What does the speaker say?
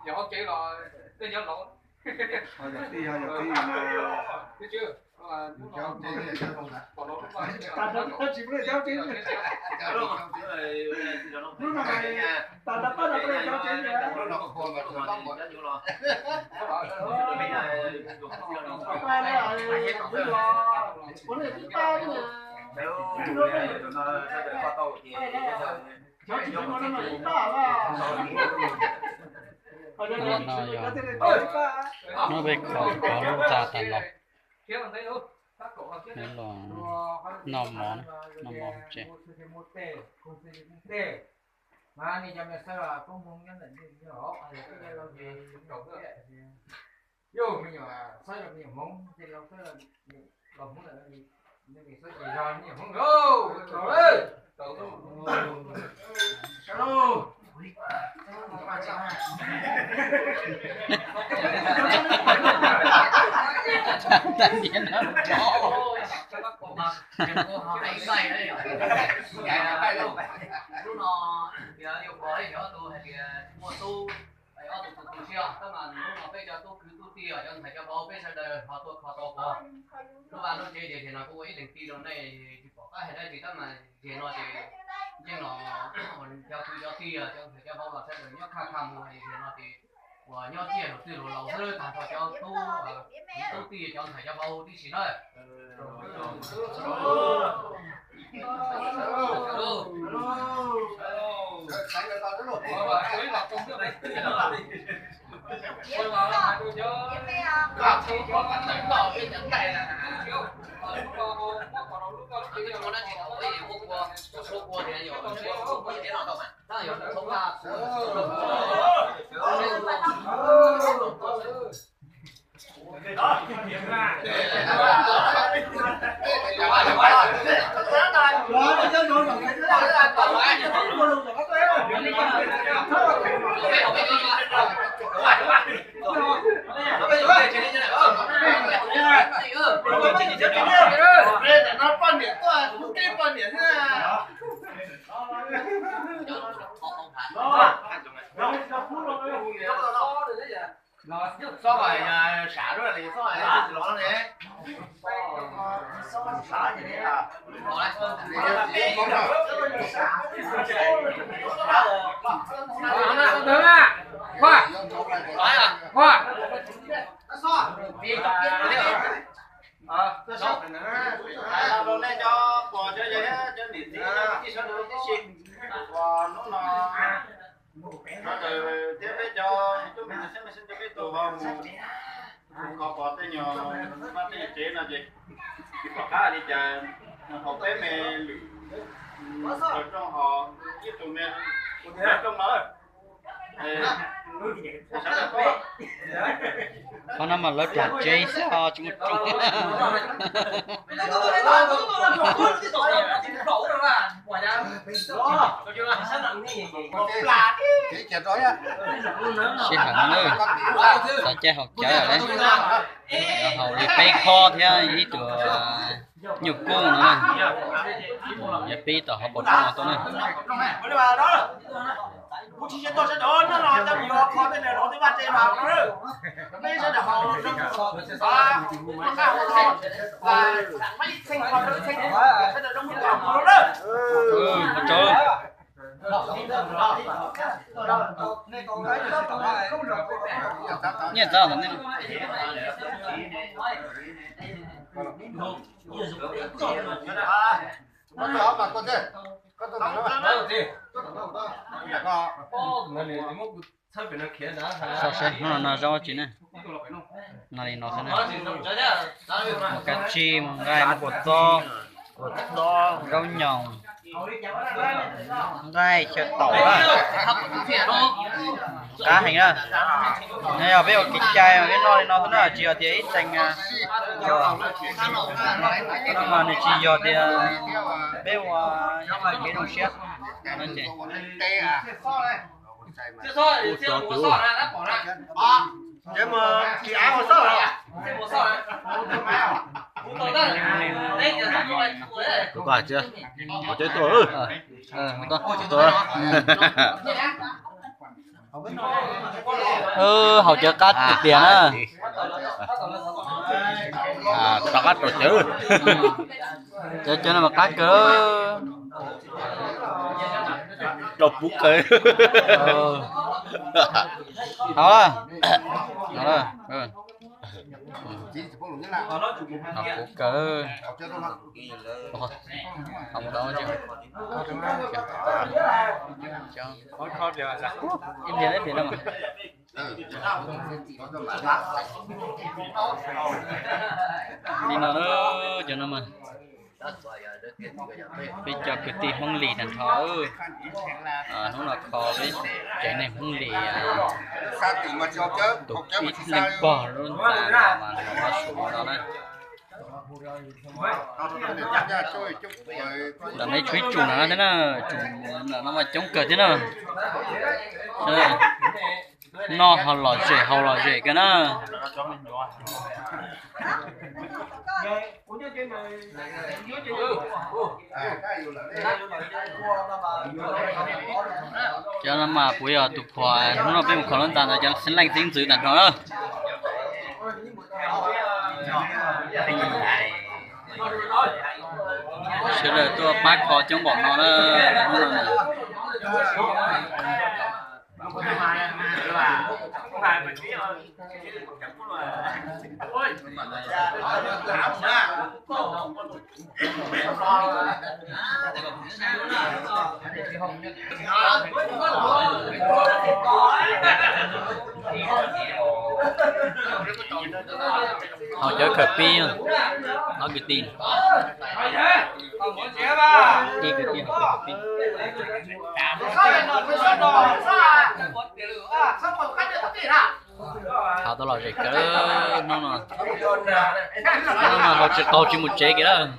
Yog hauv tsev los tej nyob laus. Yog tij, yog tij. Hnub no yog hnub peb kho cov lub tag tas los, los noj mov, noj mov tsev. Lub no yog tus hais tias muaj tub, ob tug tus tus siab, tab mas hnub no peb cov tub kwv tub tij, cov ntxhais cov vauv peb sawv daws ho tuaj kho tau pog lub vaj lub tsev ces no kuj ua ib leeg tij rau nej, tsis pom qab hais dab tsi tab mas ces no ces yeej los cov kwv cov tij, cov ntxhais cov vauv los sawv daws nyob khaj khaj mus ces no ces uas nyob ciaj luag twj luag laus xwb, tag nrho cov tub, tub tij cov ntxhais cov vauv tib si na. Xob mas sam lub li xob los ne. Los nej cov pog cov yawg thiab cov niam txiv tij sawv daws tib si, uas hnub no sawv daws thiab peb cov tub me nyuam xeeb me xeeb cov peb tau mus kho pog tej nyuag vaj tej nyuag tsev no ces tsis pom qab li cas, haus peb me lwm rooj ho ib tug me rooj no. Qhov no mas lawv plam tsev xwb os, tsis muaj rooj. Sij hawm no xav caij haus cawv lawm, haus li peb khob thiab ib tug nyuj kub no na. Yog pib tom hauv paus rooj no tuaj na. Nyiaj txawv ntawm nej. Txhob saib hnub no no zoo tsis ne. No li no xwb na. Mus kab tsib, mus nqaij, mus kua txob, zaub nyoos, nqaij, xyaw taum na. Qab heev na. Nyob yog peb ua kev cai mas peb noj li no xwb na, tsis yog tias ib txeeg, mas nws tsis yog tias peb ua kev zoo siab. Ces mus tsis av ua xauj los. Tuaj, tuaj, tuaj. Haus cawv qab tiag tiag na. Rov qab rau cawv. Cawv cawv no mas qab kawg. Rau puv kawg. Haus, haus puv kawg. Haus mus tau. Ib pliag ib pliag no mas. Li no na, cov no mas peb cov kwv tij Hmoob Lis tag nrho. Hnub no kho peb tsev neeg Hmoob Lis tus ib leeg pog lub ntxa no mas nrog pab Suav no na. Tam no tshuav ib tsum no thiab na, tsum no mas coob kawg thiab na. Noj ho lom zem haus lom zem kawg na. Cov no mas puas yog tus phuam hnub no peb mus kho lub ntxa ntawd cov xeeb leej xeeb ntxwv tag nrho na. Sawv daws tuaj pab kho coob npaum no na. Haus cawv khawm pib, ob kwv tij, ib kwv tij haus cawv khawm pib. Haus tau lom zem kawg hnub no, hnub no haus tsis qaug tsis mus tsev kiag lawm.